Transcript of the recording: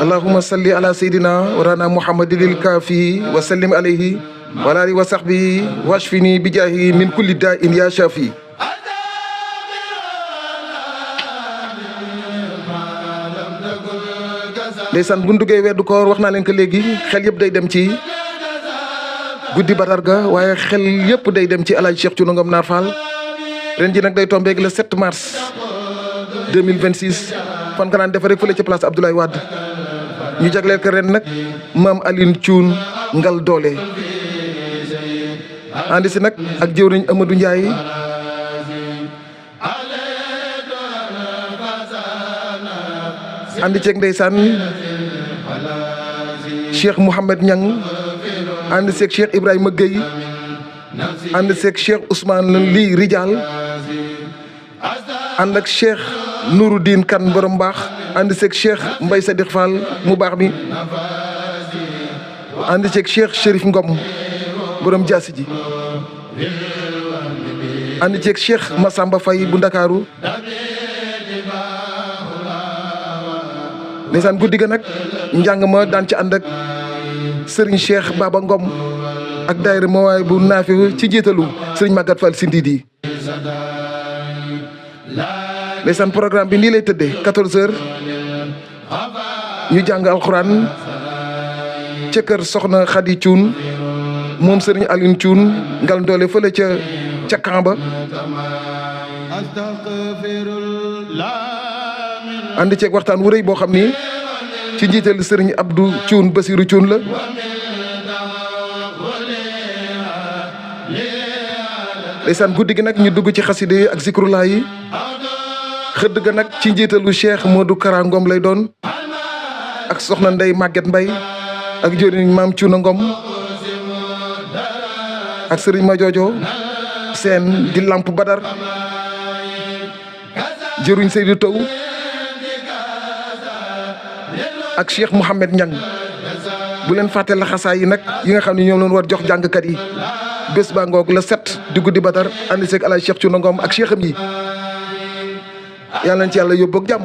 اللهم صل على سيدنا ورانا محمد الكافي وسلم عليه وعلى آله وصحبه واشفني بجاهه من كل داء يا شافي. ndeysaan bu ñu duggee weddu koor wax naa leen ko léegi xel yëpp day dem ci guddi Badar ga waaye xel yëpp day dem ci El Hadj Cheikh Thiouna Ngom Naar Fall ren ji nag day tombeeg le 7 mars 2026 fan nga naan defe rek fële ci place Abdoulaye Wade ñu jagleel ko ren nag maam Aline Thioune ngal doole andi si nag ak jëwriñ Amadou Ndiaye andi ceeg ndeysaan Cheikh Mouhamed Niang andi seeg Cheikh Ibrahima Gueye andi seeg Cheikh Ousmane Ly Rijal ànd ak Cheikh Nouroudine Kane borom baax andi seeg Cheikh Mbaye Sadiq Fall mu baax mi andi seeg Cheikh Chérif Ngom borom jaasi ji andi ceeg Cheikh Massamba Faye bu Ndakaaru ndeysaan guddi ga nag njàng ma daan ci ànd ak Serigne Cheikh Baba Ngom ak daayira Mawaay bu naafi ci jiitalu Serigne Maguette Fall Sindidi ndeysaan programme bi nii lay tëddee 14h ñu jàng alxuraan ca kër Soxna Khady Thioune moom Serigne Aline Thioune ngal doole fële ca Kamba ànd ceeg waxtaan wu rëy boo xam ni ci njiital Serigne Abdou Thioune Basirou Thioune la ndeysaan guddi gi nag ñu dugg ci xaside yi ak zikrulaa yi xëdd ga nag ci njiitalu Cheikh Modou Kara Ngom lay doon ak soxna Ndey Maguette Mbaye ak jëriñ maam Thiouna Ngom ak Serigne Madiodio seen di lamp Badar jëruñ Seydou Taw ak Cheikh Mouhamed Niang bu leen fàtte laxasaay yi nag yi nga xam ne ñoom loon war jox jàngkat yi bés baa ngoog la 7 di guddi Badar ànd seeg El Hadj Cheikh Thiouna Ngom ak cheikham yi yàlla nañ ci yàlla yóbbu ak jàmm